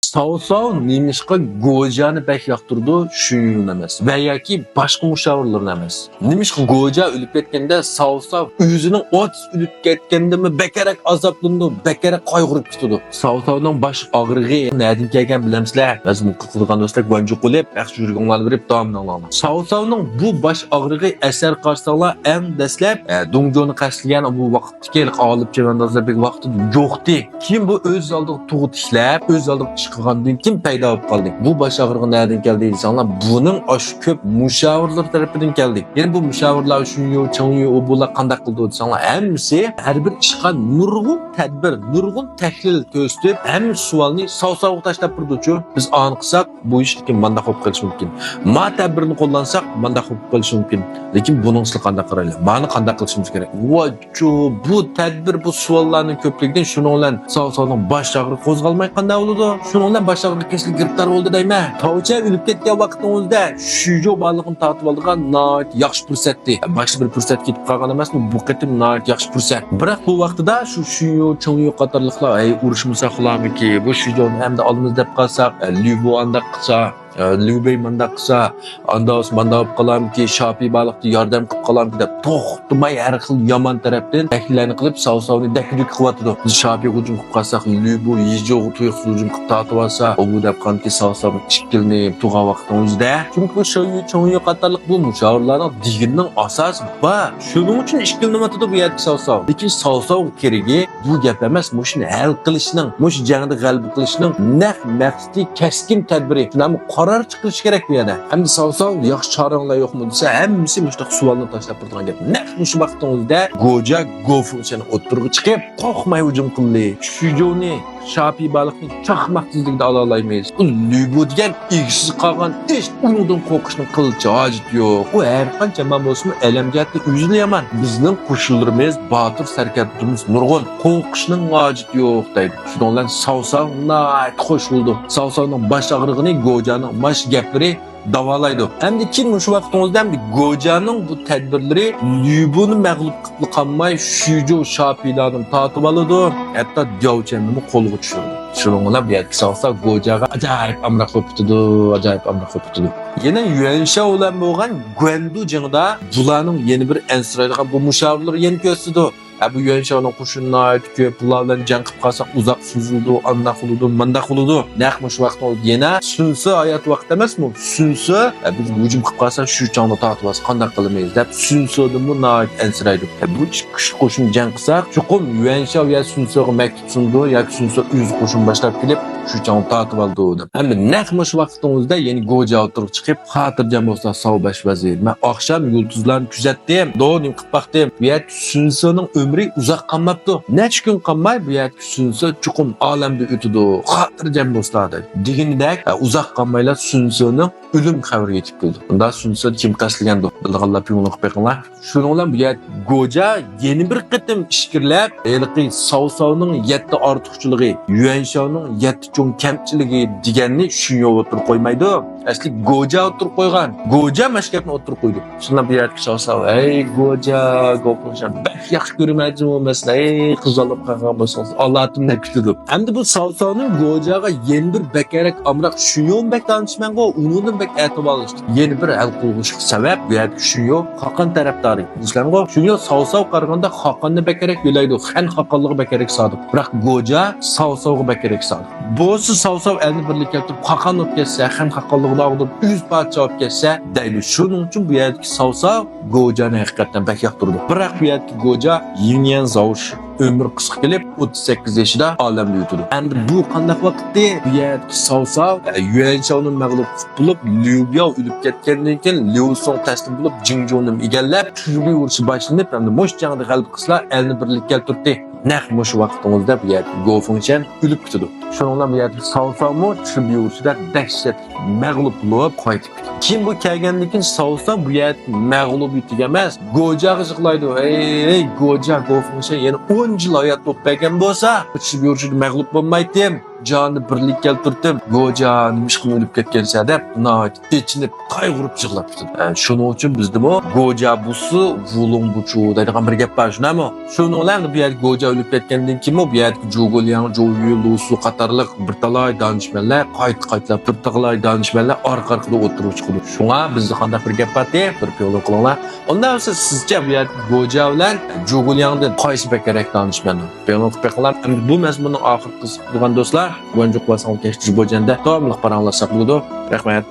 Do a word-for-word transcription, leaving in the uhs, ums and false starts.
ساۋساۋ نېمىشقا گوجانى بەك ياقتۇرىدۇ؟ شۈنيۇن ئەمەس ۋە ياكى باشقا مۇشاۋىرلىرىنى ئەمەس. نېمىشقا گوجا ئۆلۈپ كەتكەندە ساۋساۋ ئۆزىنىڭ ئاتىسى ئۆلۈپ كەتكەندىمۇ بەكرەك ئازابلىنىدۇ، بەكرەك قايغۇرۇپ كېتىدۇ. ساۋساۋنىڭ باش ئاغرىقى نەدىن كەلگەن بىلەمسىلەر؟ مەزمۇن قىلىدىغان دوستلار، گۇەنجۇ قىلىپ ياخشى يۈرگۈڭلارنى بېرىپ داۋامىنى ئاڭلاڭلار. ساۋساۋنىڭ بۇ باش ئاغرىقى ئەسەر قارىساڭلار، ئەڭ دەسلەپ، ئە، دۇڭجۇنى قەستلىگەن بۇ ۋاقىتتىكى ھېلىقى ئالىپ چەۋەندازلاردەك ۋاقتىدا يوقتى. كېيىن بۇ ئۆز ئالدىغا تۇغۇت ئىشلەپ، ئۆز ئالدىغا ئىش قىلغاندىن كېيىن پەيدا بولۇپ قالدى. بۇ باش ئاغرىقى نەدىن كەلدى دېسەڭلار، بۇنىڭ ئاشۇ كۆپ مۇشاۋىرلىرى تەرىپىدىن كەلدى. يەنە بۇ مۇشاۋىرلار شۈنيۇ، چېڭيۇ، ئۇ بۇلار قانداق قىلدى دېسەڭلار، ھەممىسى ھەر بىر ئىشقا نۇرغۇن تەدبىر، نۇرغۇن تەھلىل كۆرسىتىپ، ھەممە سوئالنى ساۋساۋغا تاشلاپ بېرىدۇچۇ. بىز ئانى قىلساق، بۇ ئىش مانداق بولۇپ قېلىشى مۇمكىن. ما تەدبىرنى قوللانساق، مانداق بولۇپ قېلىشى مۇمكىن. لېكىن بۇنىڭ ئۈستىگە قانداق قارايلى؟ مانى قانداق قىلىشىمىز كېرەك؟ ۋاچۇ، بۇ تەدبىر، بۇ سوئاللارنىڭ كۆپلۈكىدىن شۇنىڭ بىلەن ساۋساۋنىڭ باش ئاغرىقى قوزغالماي قانداق بولىدۇ؟ شۇنىڭ بىلەن باش ئاغرىق كېسىلى گىرىپتار بولدى دەيمەن. تاۋچە ئۆلۈپ كەتكەن ۋاقتىڭىزدا شۈجو بارلىقىنى تارتىپ ئالىدىغان ناھايىتى ياخشى پۇرسەتتى. باشقا بىر پۇرسەت كېتىپ قالغان ئەمەسمۇ؟ بۇ قېتىم ناھايىتى ياخشى پۇرسەت. بىراق بۇ ۋاقتىدا شۇ شۈيۈ، چېڭيۈ قاتارلىقلار، ئەي، ئۇرۇشمىساق بولارمىكى؟ بۇ شۈجونى ئەمدى ئالىمىز دەپ قالساق، ئە، لۈبۇ ئانداق قىلسا، ئە، لۈبېي مانداق قىلسا، ئاندا بولسا مانداق بولۇپ قالارمىكى؟ شاپى بارلىقتا ياردەم قىلىپ قالارمىكى دەپ توختىماي ھەر خىل يامان تەرەپتىن تەھلىللەرنى قىلىپ، ساۋساۋنى دەككە-دۈككە قىلىۋاتىدۇ. بىز شاپىغا ھۇجۇم قىلىپ قالساق، لۈبۇ يىجوغا تۇيۇقسىز ھۇجۇم قىلىپ تارتىۋالسا، ئۇ بۇ دەپ قالارمىكى؟ ساۋساۋ ئىككىلىنىپ تۇرغان ۋاقتىڭىزدا. چۈنكى بۇ شۈيۈ، چېڭيۈ قاتارلىق بۇ مۇشاۋىرلارنىڭ دېگىنىنىڭ ئاساسى بار. شۇنىڭ ئۈچۈن ئىككىلىنىۋاتىدۇ بۇ يەردىكى ساۋساۋ. لېكىن ساۋساۋغا كېرىكى بۇ گەپ ئەمەس، مۇشۇنى ھەل قىلىشنىڭ، مۇشۇ جەڭدە غەلىبە قىلىشنىڭ نەق مەقسىتى، كەسكىن تەدبىرى، شۇنداقمۇ قارار چىقىرىشى كېرەك بۇ يەردە. ئەمدى ساۋساۋ، ياخشى چارەڭلار يوقمۇ دېسە، ھەممىسى مۇشۇنداق سوئالنى تاشلاپ بېرىدىغان گەپ. نەق مۇشۇ ۋاقتىڭىزدا گوجا گوفېڭشەن ئوتتۇرىغا چىقىپ، قورقماي ھۇجۇم قىلدى. شۈجونى شاپى بالىقنى چاقماق تېزلىكىدە ئالالايمىز. ئۇ لۈبۇ دېگەن ئىگىسىز قالغان ئىت، ئۇنىڭدىن قورقۇشنىڭ قىلچە ھاجىتى يوق. ئۇ ھەر قانچە يامان بولسىمۇ، ئەلەم جەھەتتە ئۆزىلا يامان. بىزنىڭ قوشۇنلىرىمىز، باتۇر سەركەردىلىرىمىز نۇرغۇن. قورقۇشنىڭ ھاجىتى يوق دەيدۇ. شۇنىڭ بىلەن ساۋساۋ ناھايىتى خوش بولىدۇ. ساۋساۋنىڭ باش ئاغرىقىنى گوجانىڭ ماش گەپلىرى داۋالايدۇ. ئەمدى كېيىن مۇشۇ ۋاقتىڭىزدا ئەمدى گوجانىڭ بۇ تەدبىرلىرى لۈبۇنى مەغلۇپ قىلىپلا قالماي، شۈجو شاپىلارنى تارتىۋالىدۇ، ھەتتا دياۋچەننىمۇ قولغا چۈشۈرىدۇ. شۇنىڭ بىلەن بۇ يەردىكى ساۋساۋ گوجاغا ئاجايىپ ئامراق بولۇپ كېتىدۇ، ئاجايىپ ئامراق بولۇپ كېتىدۇ. يەنە يۈەنشاۋ بىلەن بولغان گۇەندۇ جېڭىدا بۇلارنىڭ يەنە بىر ئەنسىرەيدىغان بۇ مۇشاۋىرلىرى يەنە كۆرسىتىدۇ. ھە، بۇ يۈەنشاۋنىڭ قوشۇنى ناھايىتى كۆپ، بۇلار بىلەن جەڭ قىلىپ قالساق ئۇزاق سوزۇلىدۇ، ئانداق قىلىدۇ، مانداق قىلىدۇ. نەق مۇشۇ ۋاقىتتا يەنە سۈنسى ھايات ۋاقىت ئەمەسمۇ؟ سۈنسى، ھە، بىز ھۇجۇم قىلىپ قالساق شۇ چاڭنى تارتىۋالسا قانداق قىلىمىز دەپ سۈنسىدىنمۇ ناھايىتى ئەنسىرەيدۇ. ھە، بۇ ئىككى كۈچلۈك قوشۇن جەڭ قىلساق چوقۇم يۈەنشاۋ يا سۈنسىغا مەكتۇپ سۇنىدۇ ياكى سۈنسى ئۆزى قوشۇن باشلاپ كېلىپ شۇ چاڭنى تارتىۋالىدۇ دەپ. ھەمدە نەق مۇشۇ ۋاقىتنىڭ ئۆزىدە يەنە گوجا ئوتتۇرىغا چىقىپ، خاتىرجەم بولسا ساۋ باش ۋەزىر. مەن ئاخشام يۇلتۇزلارنى كۆزەتتىم، دو نېمە قىلىپ باقتىم. بۇ يەردىكى سۈنسىنىڭ ئۆمرى ئۇزاق قالماپتۇ. نەچچە كۈن قالماي بۇ يەردىكى سۈنسى چوقۇم ئالەمدىن ئۆتىدۇ. خاتىرجەم بولسىلا دەيدۇ. دېگىنىدەك، ئۇزاق قالمايلا سۈنسىنىڭ ئۆلۈم خەۋىرى يېتىپ كېلىدۇ. ئۇندا سۈنسىنى كىم قەستلىگەندۇ؟ بىلىدىغانلار پىڭلىق بېقىڭلار. شۇنىڭ بىلەن بۇ يەردە گوجا يەنە بىر قېتىم ئىچكىرىلەپ، ھېلىقى ساۋساۋنىڭ يەتتە ئارتۇقچىلىقى، يۈەنشاۋنىڭ يەتتە چوڭ كەمچىلىكى دېگەننى شۈنيو ئوتتۇرىغا قويمايدۇ. ئەسلى گوجا ئوتتۇرىغا قويغان. گوجا ماش گەپنى ئوتتۇرىغا قويدى. شۇنداق بۇ يەردىكى ساۋساۋ، ھەي گوجا، گوپۇڭشەن، بەك ياخشى كۆرىمەن جۇمۇ مەن سىلەر، ھەي قىزارلىق قالغان بولسىڭىز، ئالاتىم دەپ كۈتىدۇ. ئەمدى بۇ ساۋساۋنىڭ گوجاغا يەنە بىر بەكرەك ئامراق شۈنيو بەك تانىشىمەنغۇ، ئۇنىڭدىن بەك ئەتىۋارلىشتى. يەنە بىر ھەل قىلغۇچلۇق سەۋەب بۇ يەردىكى شۈنيو خاقان تەرەپدارى. بىلىسىلەرغۇ، شۈنيو ساۋساۋ قارىغاندا خاقاننى بەكرەك يۆلەيدۇ، خەن خاقانلىقىغا بەكرەك سادىق. بىراق گوجا ساۋساۋغا بەكرەك سادىق. بولسا ساۋساۋ ئەلنى بىرلىككە كەلتۈرۈپ، خاقان بولۇپ كەتسە، خەن خاقانلىقىنى ئاغدۇرۇپ، ئۆز پادىشاھ بولۇپ كەتسە دەيدۇ. شۇنىڭ ئۈچۈن بۇ يەردىكى ساۋساۋ گوجانى ھەقىقەتەن بەك ياقتۇرىدۇ. بىراق بۇ يەردىكى گوجا يىڭيەن زاۋۇش ئۆمرى قىسقا كېلىپ، ئوتتۇز سەككىز يېشىدا ئالەمدىن ئۆتىدۇ. ئەمدى بۇ قانداق ۋاقىتتى؟ بۇ يەردىكى ساۋساۋ، ئە، يۈەنشاۋنى مەغلۇپ قىلىپ بولۇپ، ليۇ بياۋ ئۆلۈپ كەتكەندىن كېيىن، ليۇ سۇڭ تەسلىم بولۇپ، جىڭجۇنى ئىگىلەپ، چۈبى ئۇرۇشى باشلىنىپ، ئەمدى مۇشۇ جەڭدە غەلىبە قىلسىلا، ئەلنى بىرلىككە كەلتۈردى. نەق مۇشۇ ۋاقىتىڭىزدا بۇ يەردىكى گو فېڭشەن ئۆلۈپ كېتىدۇ. شۇنىڭ بىلەن بۇ يەردىكى ساۋساۋمۇ چۈبى ئۇرۇشىدا دەھشەتلىك مەغلۇپ بولۇپ قايتىپ كېتىدۇ. كېيىن بۇ كەلگەندىن كېيىن ساۋساۋ بۇ يەردىكى مەغلۇبىيىتىگە ئەمەس، گوجاغا يىغلايدۇ. ھەي، ھەي، گوجا، گو فېڭشەن يەنە ئون يىل ھايات بولۇپ بەرگەن بولسا، چۈبى ئۇرۇشىدا مەغلۇپ بولمايتتىم. جانى بىرلىككە كەلتۈرتۈپ، گوجا نېمىشقا ئۆلۈپ كەتكەنسەن دەپ ناھايىتى ئېچىنىپ، قايغۇرۇپ يىغلاپتۇ. ئە، شۇنىڭ ئۈچۈن بىزدىمۇ گوجا بۇسى ۋۇلۇڭ بۇچۇ دەيدىغان بىر گەپ بار، شۇنداقمۇ؟ شۇنىڭ بىلەن بۇ يەردە گوجا ئۆلۈپ كەتكەندىن كېيىنمۇ بۇ يەردىكى جۇگۇلياڭ، جۇيۈ، لۇسۇ قاتارلىق بىر تالاي دانىشمەنلەر قايتا-قايتىلاپ، بىر تالاي دانىشمەنلەر ئارقا-ئارقىدىن ئوتتۇرىغا چىقىدۇ. شۇڭا بىزدە قانداق بىر گەپ بارتى، بىر پىيونلۇق قىلىڭلار. ئۇنداق بولسا سىزچە بۇ يەردە گوجا بىلەن جۇگۇلياڭدىن قايسى بەكرەك دانىشمەندۇر؟ پىيونلۇق قىلىپ بېقىڭلار. ئەمدى بۇ مەزمۇننىڭ ئاخىرقىسى بولغان دوستلار، گۇەنجۇ قۇۋاساڭ كەشتىجى بوجەندە داۋاملىق پاراڭلاشساق بولىدۇ. رەھمەت.